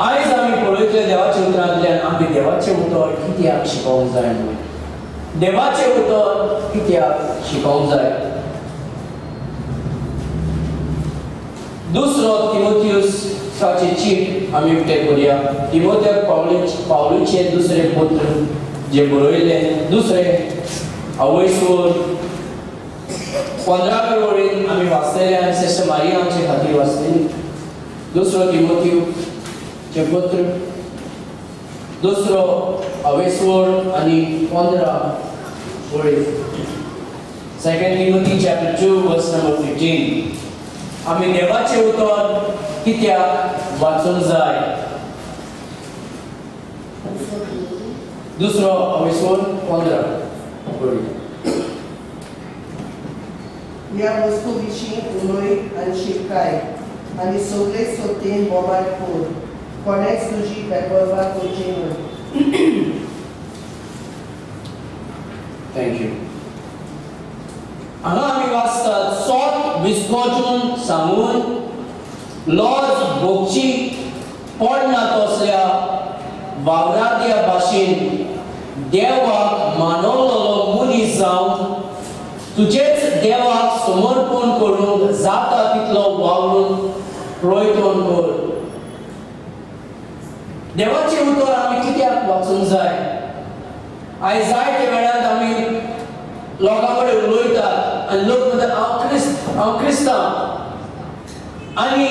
आयज आमी पळयतले देवाच्या उतरांतल्यान आमी देवाचें उतर कित्याक शिकोवंक जाय म्हणून, देवाचें उतर कित्याक शिकोवंक जाय. दुसरो तिमोथियसाची चीट आमी उक्ते करुया. तिमोथियाक पावलूचें दुसरें पत्र जें बरयलें, दुसरें आवयसवर 15 वळीन आमी वाचतले आनी सिस्टर मारिया आमचे खातीर वाचतली. दुसरो तिमोथियोचें पत्र, दुसरो अवेसवर आनी 15 वळी. Second Timothy chapter 2 verse number 15. आमी देवाचें उतर कित्याक वाचूंक जाय? दुसरो अवेसवर 15 वळी. ह्या वस्तू विशीं उलय आनी शिकाय आनी सगळे सत्तेन बोबाट कर. कोणेच तुजी बेपरवा करची न्हय. Thank you. हांगा आमी वाचतात, सोत विस्कोचून सांगून लॉज भोगची पडना तसल्या वावराद्या भाशेन देवाक मानवलेलो मनीस जावन तुजेच देवाक समर्पण करूंक जाता तितलो वावरून प्रयत्न कर. देवाचें उतर आमी कित्याक वाचूंक जाय? आयज जायते वेळान आमी लोकां कडेन उलयतात आनी लोक म्हणटात, हांव क्रिस्त, हांव क्रिस्तांव. आनी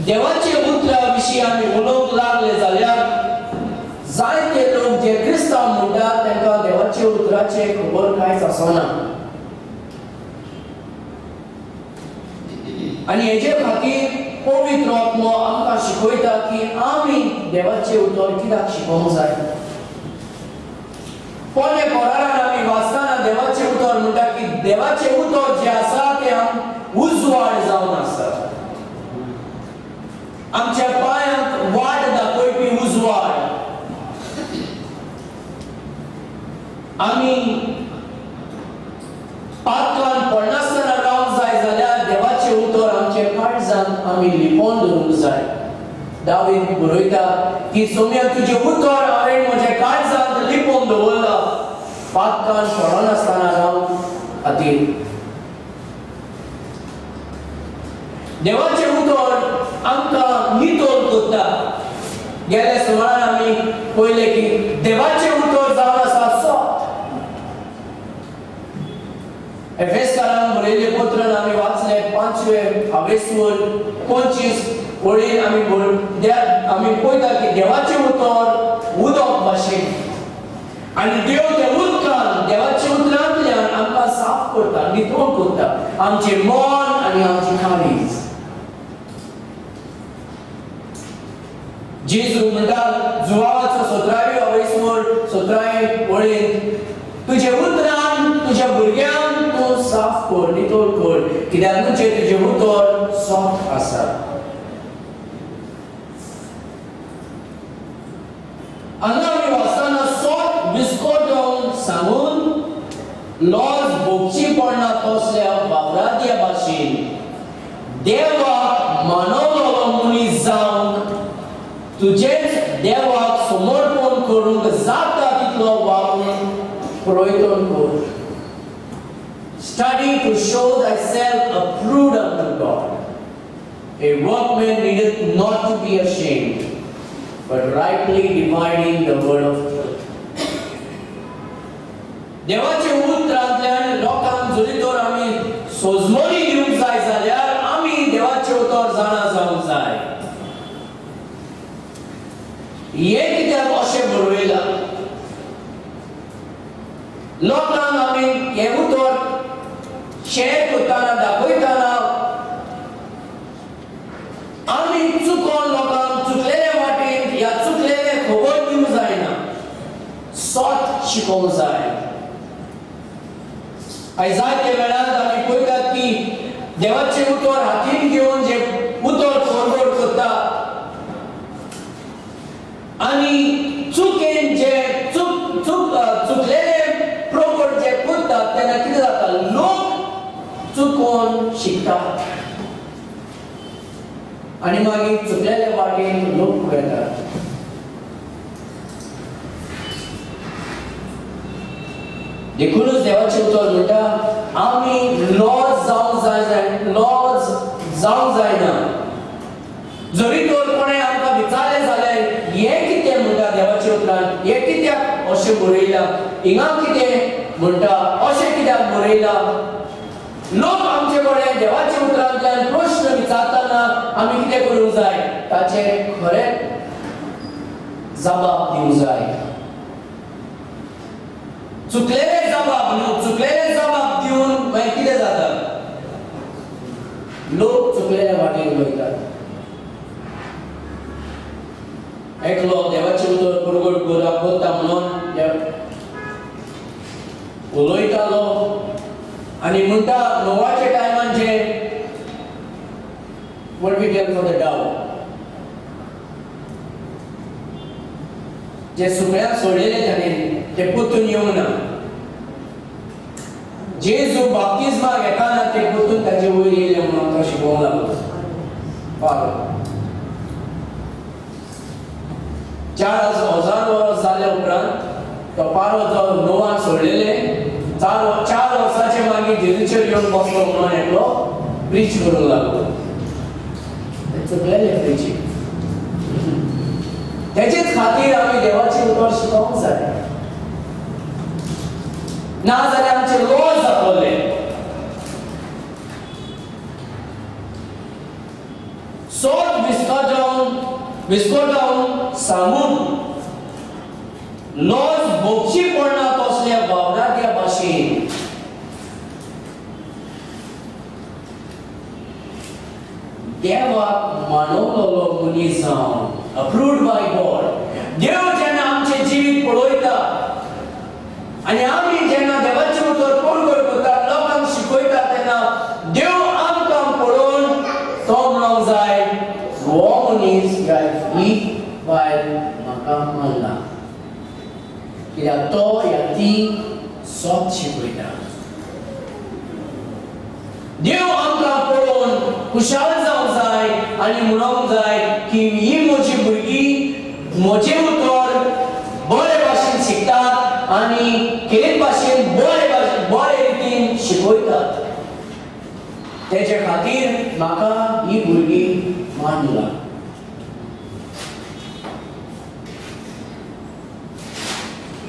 देवाचे उतरा विशीं आमी उलोवंक लागले जाल्यार जायते लोक जे क्रिस्तांव म्हणटात तांकां देवाचे उतराचें खबर कांयच आसना. आनी हेजे खातीर पवित्र आत्मो आमकां शिकयता की आमी देवाचें उतर कित्याक शिकोवंक जाय. पोरणे करारान आमी वाचतना देवाचें उतर म्हणटा की देवाचें उतर जें आसा तें आम उजवाड जावन आसा, आमच्या पांयांक वाट दाखोवपी उजवाड. आमी पातकान पडनासतना रावंक जाय जाल्यार देवाचें उतर आमच्या काळजान आमी लिपोवन दवरूंक जाय. दावीद बरयता की सोम्या, तुजें उतर हांवें म्हज्या काळजांत लिपोवन दवरलां पातकान पडनासतना रावंक खातीर. देवाचें उतर आमकां नितळ करता. गेल्या सुमारान आमी पळयलें की देवाचें उतर जावन आसा सत. एफेसकारांक बरयल्ले पत्रान आमी वाचले, पांचवे हावेसवर 25 वळीन आमी आमी पळयता की देवाचें उतर उदक भाशेन आनी देव त्या उदकान, देवाच्या उतरांतल्यान आमकां साफ करता, नितळ करता आमचें मन आनी आमची काळीज. जेजू म्हणटा जुवावाचो 17वी अवेसवर 17वे वळीन, तुजे उतरान तुज्या भुरग्यांक तूं साफ कर, नितळ कर, कित्याक म्हणजे तुजें उतर सत आसा. हांगा आमी वाचतना, सोत विस्कोटोवन सांगून लॉज भोगची पडना तसल्या वावराद्या भाशेन देवाक मानवलो मनीस जावंक तुजेच देवाक समर्पण करूंक जाता तितलो वावरून प्रयत्न कर. Study to show thyself approved unto God, a workman needeth not to be ashamed, but rightly dividing the word of truth. देवाचे उतरांतल्यान लोकांक जरी तर आमी सोजमणी दिवंक जाय जाल्यार आमी देवाचें उतर जाणा जावंक जाय. हें कित्याक अशें बरयलां? लोकांक आमी हें उतर शेअर करतना, दाखयतना शिकोवंक जाय. आयज जायते वेळार आमी पळयतात की देवाचें उतर हातीन घेवन जे उतर फॉरवर्ड करता आनी चुकेन जे चूक चूक चुकलेले प्रगट जे करतात तेन्ना कितें जाता, लोक चुकोन शिकतात आनी मागीर चुकलेले वाटेन लोक वेतात. देखूनच देवाचें उतर म्हणटा आमी लॉज जावंक जाय, लॉज जावंक जायना. जरी तर कोणें आमकां विचारलें जाल्यार हें कितें म्हणटा देवाच्या उतरान, हें कित्याक अशें बरयलां, हिंगा कितें म्हणटा, अशें कित्याक बरयलां, लोक आमचे कडेन देवाच्या उतरांतल्यान प्रश्न विचारतना आमी कितें करूंक जाय, ताचें खरें जबाब दिवंक जाय. चुकलेले जबाब न्हू, चुकलेले जबाब दिवन मागीर कितें जाता, लोक चुकलेले वाटेन वयतात. एकलो देवाचें उतर परगट करता म्हणून उलयतालो आनी म्हणटा नोवाच्या टायमान जे what we tell for the dove, जे सुकण्याक सोडलेले ताणें ते परतून येवंक ना. जेजू बाप्तिज्मा घेताना ते परतून ताचे वयर येयले म्हणून तो शिकोवंक लागलो. पारो 4000 वर्स जाल्या उपरांत तो पारो जो नोवान सोडलेले 4 वर्साचे मागीर जेजूचेर येवन बसलो म्हणून एकलो प्रीच करूंक लागलो. चुकलेले प्रिचींग. तेचेच खातीर आमी देवाचें उतर शिकोवंक जाय, ना जाल्यार आमचे लॉज जातले. सोद विस्कटावन सांगून लॉज भोगची पडना तसल्या वावराट्या भाशेन देवाक मानवलेलो मनीस जावन, अप्रूव्ड बाय गॉड. देव जेन्ना आमचें जिवीत पळयता आनी आमी जेन्ना देवाचें उतर परगट करतात, लोकांक शिकयता, तेन्ना देव आमकां पळोवन तो म्हणूंक जाय, हो मनीस ह्या ही बायल म्हाका मानला, कित्याक तो या ती सोत शिकयता. देव आमकां पळोवन खुशाल जावंक जाय आनी म्हणूंक जाय की ही म्हजी भुरगीं म्हजें उतर बरे भाशेन शिकतात आनी खेरीत भाशेन बरे भाशेन बरे रितीन शिकयतात. तेजे खातीर म्हाका ही भुरगीं मानला.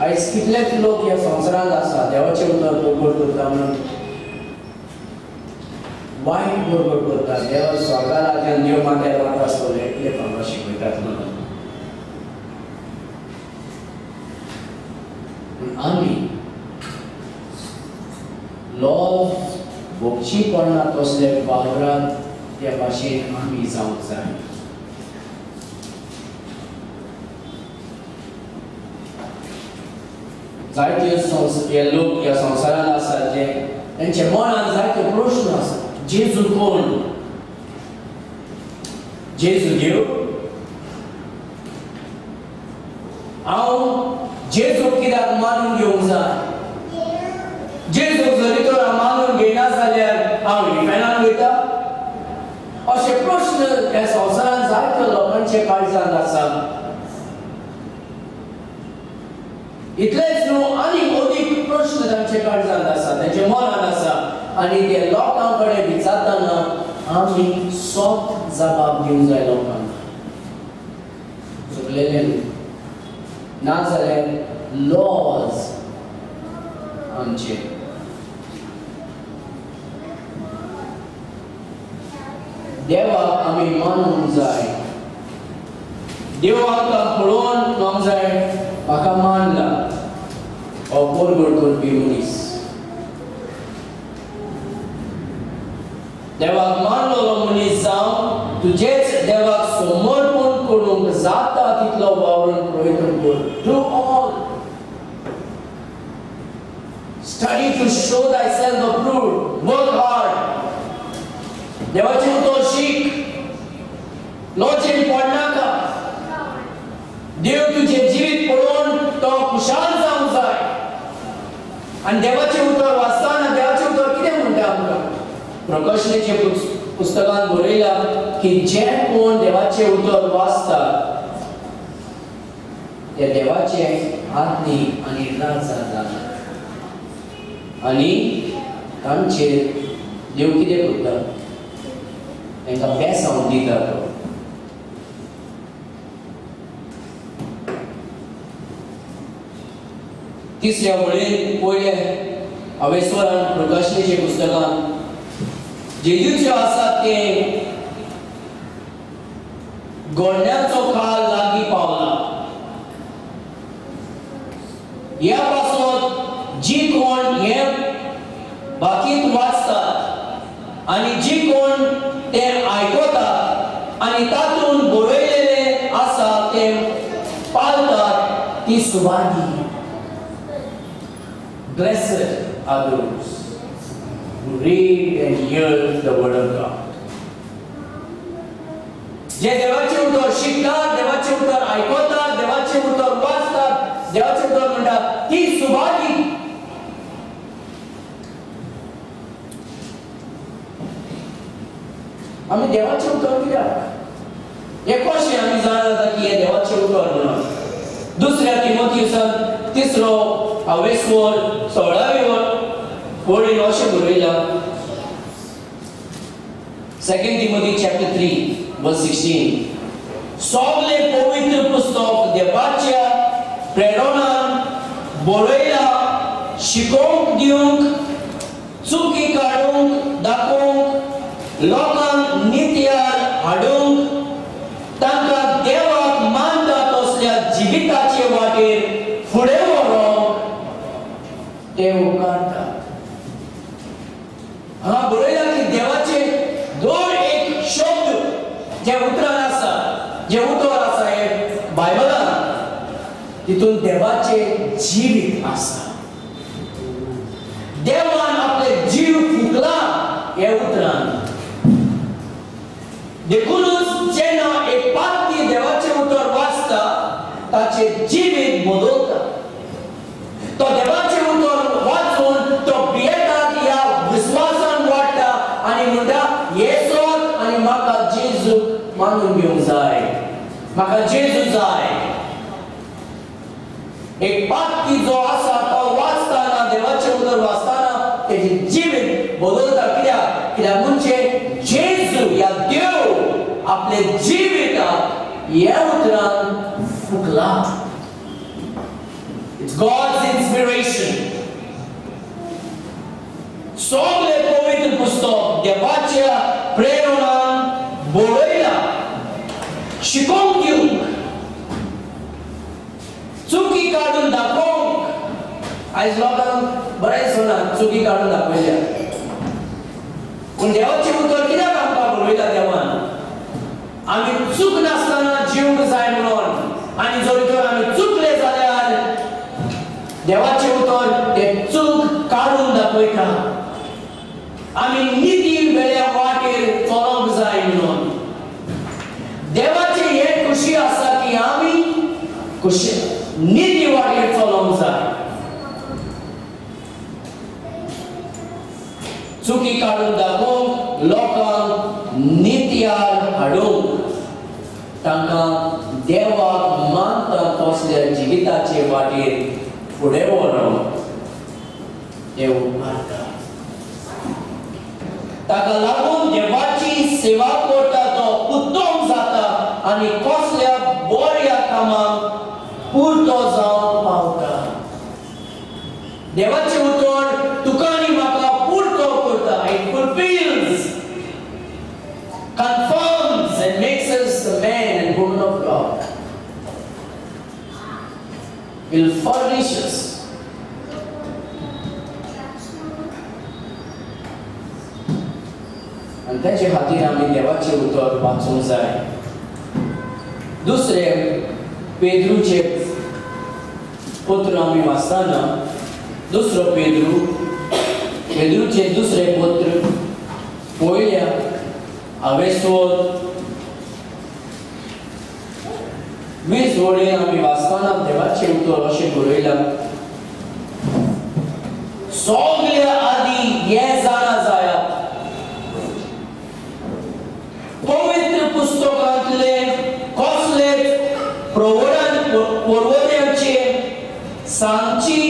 आयज कितलेच लोक ह्या संवसारांत आसा देवाचें उतर परगट करता म्हणून वायट परगट करता. देव स्वर्गा राज्यान देव माथ्यार वता आसतले इतले म्हाका शिकयतात म्हणून. पूण आमी लॉज भोगची पडना तसले वावरात त्या भाशेन आमी जावंक जाय. जायते हे लोक ह्या संवसारांत आसात जे तेंच्या मनांत जायते प्रश्न आसा. जेजू कोण? जेजू देव? हांव जेजू कित्याक मानून घेवंक जाय? जेजू जरी तर हांव मानून घेयना जाल्यार हांव इफेर्नान वयता? अशे प्रश्न ह्या संवसारांत जायत्या लोकांच्या काळजांत आसा. इतलेच न्हू, आनीक अदीक प्रश्न तांच्या काळजांत आसा, तांच्या मनांत आसा. आनी ते लोकां कडेन विचारतना आमी सोत जबाब दिवंक जाय लोकांक, चुकलेले न्हू, ना जाल्यार लॉज आमचे. देवाक आमी मानूंक जाय. देव आमकां पळोवन म्हणूंक जाय, म्हाका मानला हो परगट करपी मनीस. देवाक मानलेलो मनीस जावन तुजेच देवाक समर्पण करूंक जाता तितलो वावरून प्रयत्न कर. Do all. Study to show thyself approved. Work hard. देवाचें उतर शीक, लॉजेन पडनाका. देव तुजें जिवीत पळोवन तो खुशाल जावंक जाय. आनी देवाचें उतर वाचतना देवाचें उतर कितें म्हणटा आमकां? प्रकाशनेचे पुस्तकांत बरयलां की जे कोण देवाचें उतर वाचतात ते देवाचे आत्मी आनी राजा जातात आनी तांचेर देव कितें करता? तांकां बेसांव दिता तो. तिसऱ्या वळीन पयले अवेस्वरान प्रकाशनेच्या पुस्तकान जेजूचे आसा ते गोडण्याचो काळ लागीं पावला. ह्या पासत जी कोण हे बाकीत वाचतात आनी जी कोण ते आयकतात आनी तातूंत बरयलेले आसा ते पाळतात ती सुवादी. Blessed are those who read and hear the word of God. जे देवाचें उतर शिकतात, देवाचें उतर आयकतात, देवाचें उतर वाचतात, देवाचें उतर म्हणटात ती सुभागी. आमी देवाचें उतर कित्याक हें कशें आमी जाणा जाता की हें देवाचें उतर म्हणून? दुसऱ्या तिमोथियुसान तिसरो आवेस्वर 16वी वळीन अशें बरयलां, Second Timothy chapter 3 verse 16, सगळे पवित्र पुस्तक देवाच्या प्रेरणान बरयला, शिकोवंक दिवंक, चुकी काडूंक दाखोवंक, लोकांक नित्यार हाडूंक, तांकां देवाक मानता तसल्या जिविताचे वाटेर फुडें व्हरूंक ते उपकारता. हांगा बरयला की देवाचे दर एक शब्द जे उतरान आसा, जे उतर आसा हे बायबलान, तितून देवाचे जिवीत आसा. देवान आपले जीव फुकला हे उतरान. देखूनच जेन्ना एक पात्री देवाचें उतर वाचता ताचे जिवीत बदलता. तो देवाचें उतर वाचून तो भियेता, ह्या विस्वासान वाडटा आनी म्हणटा, येसोत आनी म्हाका जेजू मानून घेवंक जाय, म्हाका जेजू जाय. एक पात्री जो आसा तो वाचताना, देवाचें उतर वाचताना तेजें जिवीत बदलता. कित्याक? कित्याक म्हणजे जेजू या देव आपले जिविताक ह्या उतरान फुकला. It's God's inspiration. सगळे पवित्र पुस्तक देवाच्या प्रेरणान बरयला, शिकोवंक दिवंक, चुकी काडून दाखोवंक. आयज लोकांक बरें दिसना चुकी काडून दाखयल्या. पूण देवाचें उतर कित्याक आमकां बरयला देवान? आमी चूक नासतना जिवंक जाय म्हणून. आनी जर तर आमी चुकले जाल्यार देवाचें उतर ते चूक काडून दाखयता. आमी निती वेळ्या वाटेर चलोंक जाय म्हणून. देवाची हे खुशी आसा की आमी खुशी निती वाटेर चलोंक जाय. चुकी काडून दाखोवंक, लोकांक नित्यार हाडूंक, तांकां देवाक मानता तसल्या जिविताचे वाटेर फुडें व्हरूंक ते उपकारता. ताका लागून देवाची सेवा करता तो उत्तम जाता आनी कसल्या बऱ्या कामाक पुरतो जावंक पावता. देवाचें उतर तुका आनी म्हाका पुरतो करता. It fulfills, confirms and makes us the man and woman of God. Will furnish us. आनी ताचे खातीर आमी देवाचें उतर वाचूंक जाय. दुसरें पेद्रूचें पत्र आमी वाचतना, दुसरो पेद्रू पेद्रूचें दुसरें पत्र पयल्या आवेसोर 20 वळीन आमी वाचतना देवाचें उतर अशें बरयलां, सगल्या आदी हें जाणा जायात, पवित्र पुस्तकांतले कसलेच प्रवोड्यांचे सांगची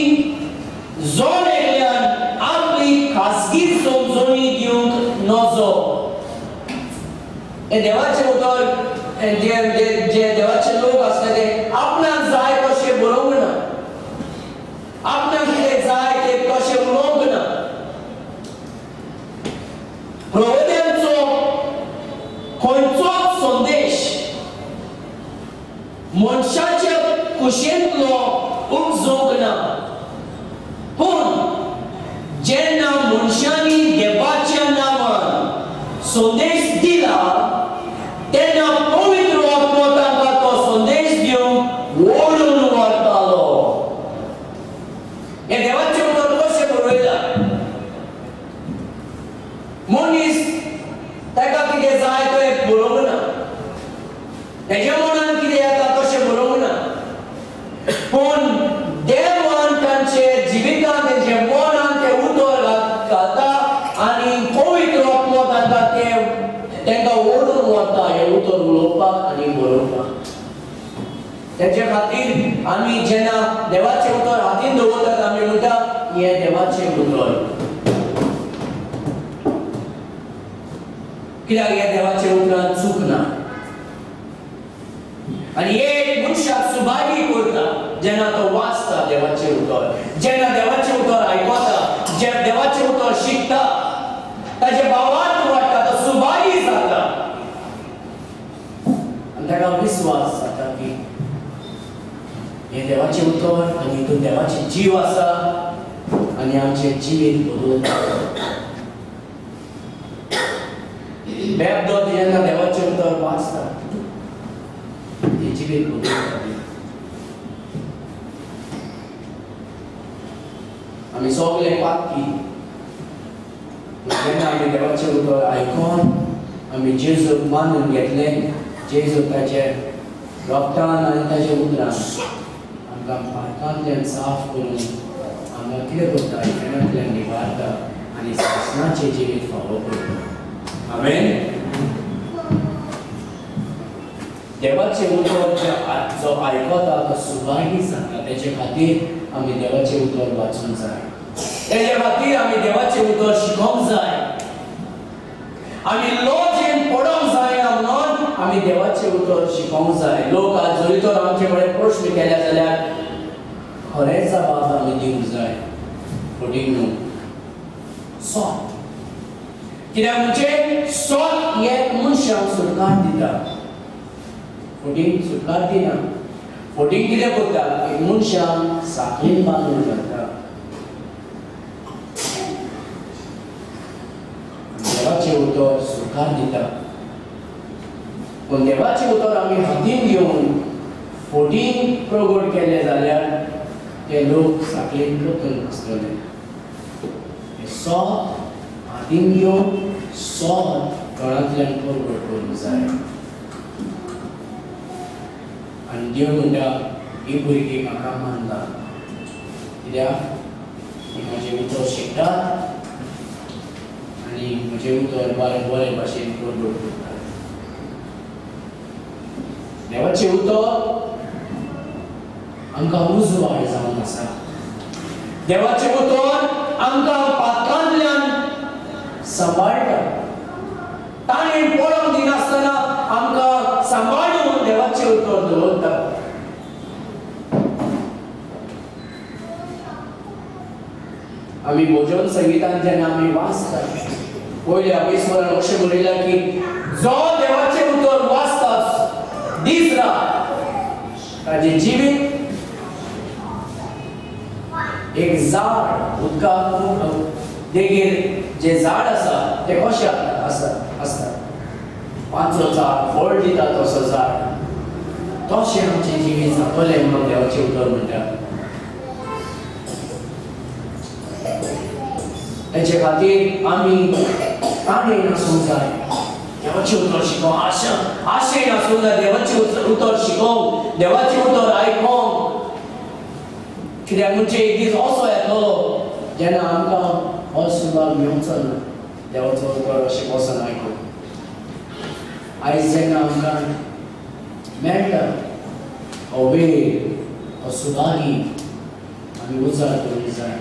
जण एकल्यान आपली खासगी समजणी दिवंक नजो. हे देवाचें उतर जे जे देवाचे लोक आसले ते आपणाक जाय तशें बरोवंक ना, आपणाक कितें जाय तें तशें उलोवंक ना. प्रवोद्यांचो खंयचोच संदेश मनशाच्या कुशेंतलो उपजूंक ना, पूण जेन्ना मनशांनी देवाच्या नांवान संदेश दिला तेन्ना पवित्र आत्मो तांकां तो संदेश दिवंक ओडून व्हरतालो. हें देवाचें उतर कशें बरयलां? मनीस ताका कितें जाय तें बरोवंक ना, तेज्या मनान कितें येता तशें बरोवंक ना, पूण देवान तांचे जिवितान तेंचे मनान तें उतर घालता आनी पवित्र आत्मो तांकां तें तांकां ओडून वता हें उतर उलोवपाक आनी बरोवपाक. तेजे खातीर आमी जेन्ना देवाचें उतर हातीन दवरतात आमी म्हणटा हें देवाचें उतर, कित्याक ह्या देवाच्या उतरान चूक ना. आनी एक मनशाक सुभागी करता जेन्ना तो वाचता देवाचें उतर, जेन्ना देवाचें उतर आयकता, जेन्ना देवाचें उतर शिकता, ताजे भावार्थ वाडटा, तो सुभागी जाता आनी ताका विस्वास जाता की हें देवाचें उतर आनी हितून देवाचें जीव आसा आनी आमचें जिवीत बदलता. बेबदो जेन्ना देवाचें उतर वाचता तें जिवीत बदलता. आमी सगळे पातकी, जेन्ना आमी देवाचें उतर आयकोन आमी जेजूक मानून घेतलें, जेजू ताचे रोगतान आनी ताच्या उतरान आमकां पातकांतल्यान साफ करून आमकां कितें करता, इफेणांतल्यान निवारता आनी सासणाचें जिवीत फावो करता. आमेन. देवाचें उतर जो आयकता तो सुभागी जाता. तेजे खातीर आमी देवाचें उतर वाचूंक जाय, तेजे खातीर आमी देवाचें उतर शिकोंक जाय, आमी लॉजेन पडोंक जायना म्हणून आमी देवाचें उतर शिकोंक जाय. लोक आज जरी तर आमचे कडेन प्रश्न केल्या जाल्यार खरेंच जबाब आमी दिवंक जाय, फटींग न्हू. सत कित्याक म्हणजे सत एक मनशाक सुटकार दिता, फटींग सुटकार दिना. फटींग कितें करता, एक मनशाक साखळीन बांदून घालता. देवाचें उतर सुटकार दिता, पूण देवाचें उतर आमी हातीन घेवन फटींग प्रगट केलें जाल्यार ते लोक साखळीन परतून आसतले. सत हातीन घेवन सत तोंडांतल्यान प्रगट करूंक जाय. आनी देव म्हणटा ही भुरगीं म्हाका मानता, कित्याक ती म्हजें उतर शिकतात आनी म्हजें उतर बरें बरे भाशेन प्रगट करतात. देवाचें उतर आमकां उजवाड जावन आसा. देवाचें उतर आमकां पातकांतल्यान सांबाळटा. ताणें पळोवंक दिनासतना आमकां सांबाळून देवाचें उतर दवरता. आमी भोजन संगितान जेन्ना आमी वाचता पयल्या वीस वरान अशें बरयलां की जो देवाचें उतर वाचता दीस रात ताजें जिवीत एक झाड उदका देगेर जे झाड आसा तें कशें आसता आसता पांचवो झाड फळ दिता तसो झाड तशें आमचें जिवीत जातलें म्हणून देवाचें उतर म्हणटा. हेचे खातीर आमी ताणें आसूंक जाय देवाचें उतर शिकोवंक, आशा आशेन आसूंक जाय देवाचें उतर शिकोवंक, देवाचें उतर आयकोंक. कित्याक म्हणजे एक दीस असो येतलो जेन्ना आमकां हो सुदार मेवचो ना देवाचो उतर अशें बसून आयकूंक. आयज जेन्ना आमकां मेळटा हो वेळ, हो सुदारी, आमी उजार करूंक जाय,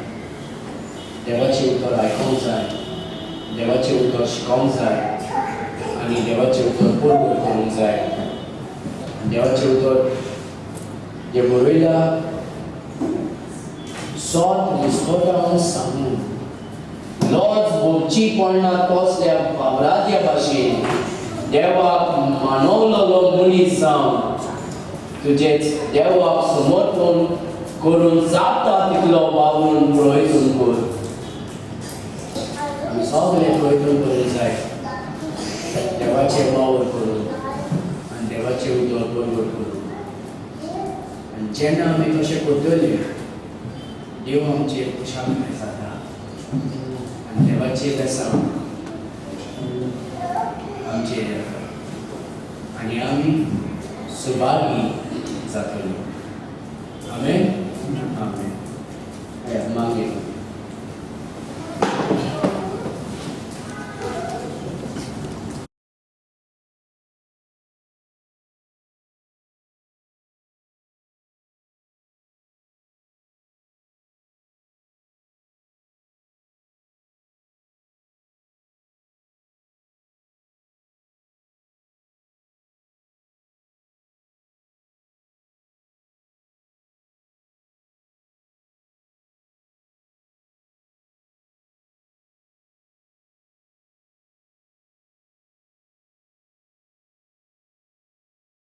देवाचें उतर आयकोंक जाय, देवाचें उतर शिकोंक जाय आनी देवाचें उतर परगट करूंक जाय. देवाचें उतर जें बरयलां सोत विस्कोटावन सांगून लॉज भोगची पडना तसल्या वावराद्या भाशेन देवाक मानवलेलो मनीस जावन तुजेच देवाक समर्पण करून जाता तितलो वावरून प्रयत्न कर. आमी सगळे प्रयत्न करूंक जाय देवाचें वावर करून आनी देवाचें उतर परगट करून. आनी जेन्ना आमी तशें करतले, देव आमचेर खुशालकाय जाता आनी देवाचें बेसांव आमचेर येता आनी आमी सुभागी जातले. आमेन, आमेन. मागीर.